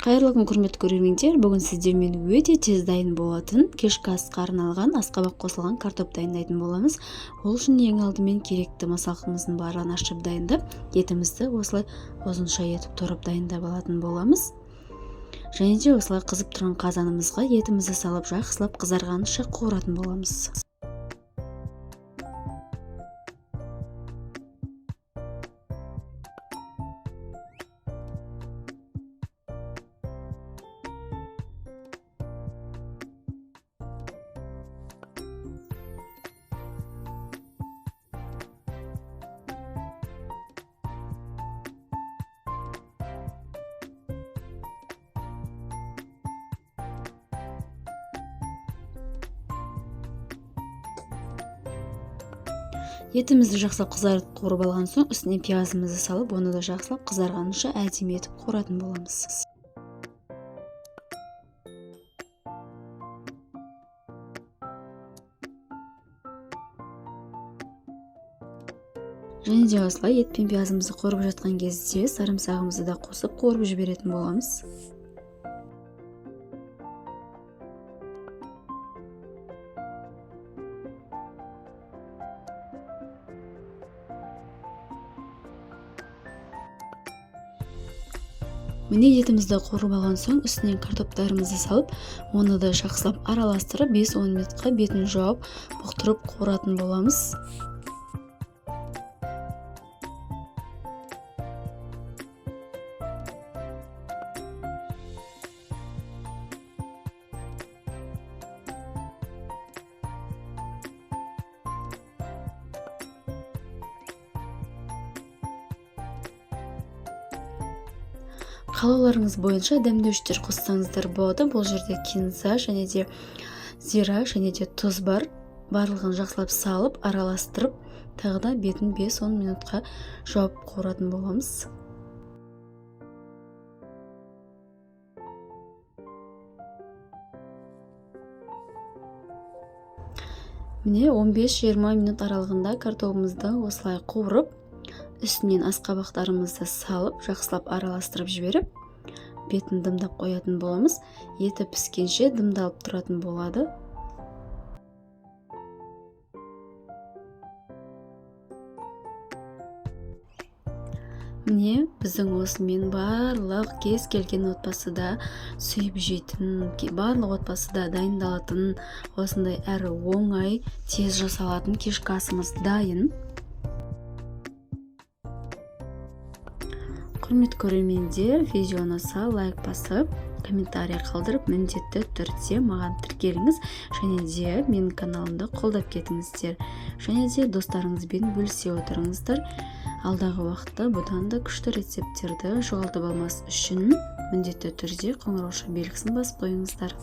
Қайырлы күн, құрметті көрермендер. Бүгін сіздермен өте тез дайын болатын кешкі асқа арналған асқабақ қосылған картоп дайындайтын боламыз. Ол үшін ең алдымен керекті масалқымыздың барлығын ашып дайындап, етімізді осылай ұзынша етіп турап дайындап алатын боламыз. Және де осылай қызып тұрған қазанымызға етімізді салып, жақсылап қызарғанша қуыратын боламыз. Етімізді жақсылап қызартып қуырып алған соң, үстіне пиязымызды салып, оны да жақсылап қызарғанша әдемі етіп қуыратын боламыз. Және де осылай ет пен пиязымызды қуырып жатқан кезде сарымсағымызды да қосып қуырып жіберетін боламыз. Міне, етімізді қуырып алған соң үстінен картоптарымызды салып, оны да жақсылап араластырып, 5-10 минутқа бетін жауып, бұқтырып қуыратын боламыз. Қалауларыңыз бойынша дәмдеуіштер қоссаңыздар болады. Бұл жерде кинза және де зира және де тұз бар. Барлығын жақсылап салып, араластырып, тағы да бетін 5-10 минутқа жауып қуыратын боламыз. Міне, 15-20 минут аралығында картобымызды осылай қуырып, үстінен асқабақтарымызды салып, жақсылап араластырып жіберіп, бетін дымдап қоятын боламыз. Еті піскенше дымдалып тұратын болады. Міне, біздің осымен барлық кез келген отбасыда сүйіп жейтін, барлық отбасыда дайындалатын осындай әрі оңай, тез жасалатын кешкі асымыз дайын. Құрметті көрермендер, видео ұнаса лайк басып, комментарий қалдырып, міндетті түрде маған тіркеліңіз және де менің каналымды қолдап кетіңіздер. Және де достарыңызбен бөлісе отырыңыздар. Алдағы уақытта бұдан да күшті рецепттерді жоғалтып алмас үшін міндетті түрде қоңырауша белгісін басып қойыңыздар.